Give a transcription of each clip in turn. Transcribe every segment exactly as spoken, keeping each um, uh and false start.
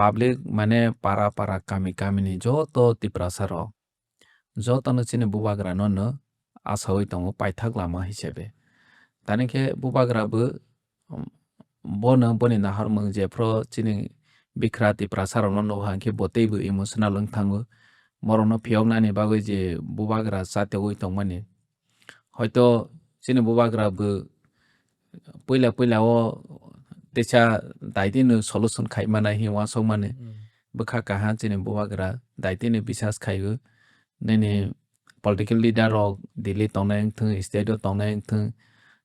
Public mane para para kami kami ni joto Tiprasa rok joto no chini bubagra no no asawi tongo paithak lama hisabe. Tani khe bubagra bo, um, bono boni nahormung jephru chini bikra Tiprasa rok no nuha hwnkhe bo teibo emotional wng thango. Borok no phiyok nani bagwi je bubagra chatogwi tongmani. Hoito chini bubagra bo puila puila o teisa daitino solution khai mana hi uansuk mani. Mm. Bwkha kaha chini bubagra daitino bisas khaio. Nini political leader rok Delhi tongnai wngthung, state o tongnai wngthung,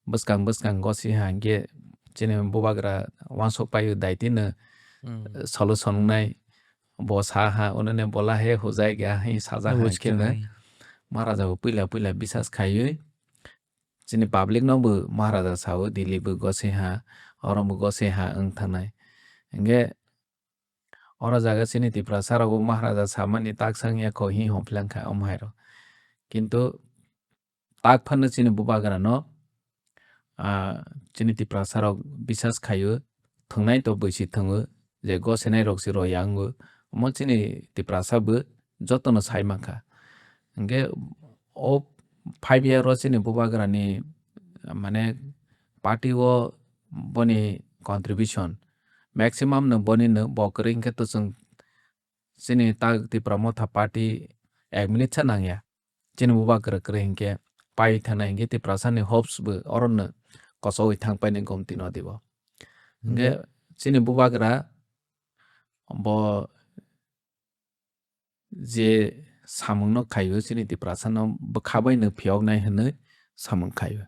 bwskang bwskang gosi ha hwnkhe chini bubagra uansuk paio daitino, mm, solution wngnai. Bo sa ha, unune bola he hujai ga hi sajak ha hwnkhe no. Maharaja bo puila puila bisas khaiwi chini public no bo Maharaja sao, Delhi bo gosi ha, oro bo gosi ha wng thangnai. Hwnkhe oro jaga chini Tiprasa rok bo Maharaja samani tak sang ya kho hi hom phlang kha omo hai rok. Kintu tak phano chini bubagra no, ah, chini Tiprasa rok bisas khaio, thwngnai to bwisi thwngo, je gosenai rok se rw ya wngo. Omo chini Tiprasa bo jotono sai mankha. Hwnkhe o five year o chini bubagra ni, mane, party o boni contribution maximum no boni no bo kwrwi hwnkhe to chwng chini tak Tipra Motha party ek minute sa nangya. Chini bubagra kwrwi hwnkhe pai thana hwnkhe Tiprasa ni hopes bo oro no kosowi thang paini gomti no dibo. Hwnkhe, hmm, chini bubagra bo je samung no khaio chini Tiprasa no bwkha bai no phiyok nai hwnwi samung khaio.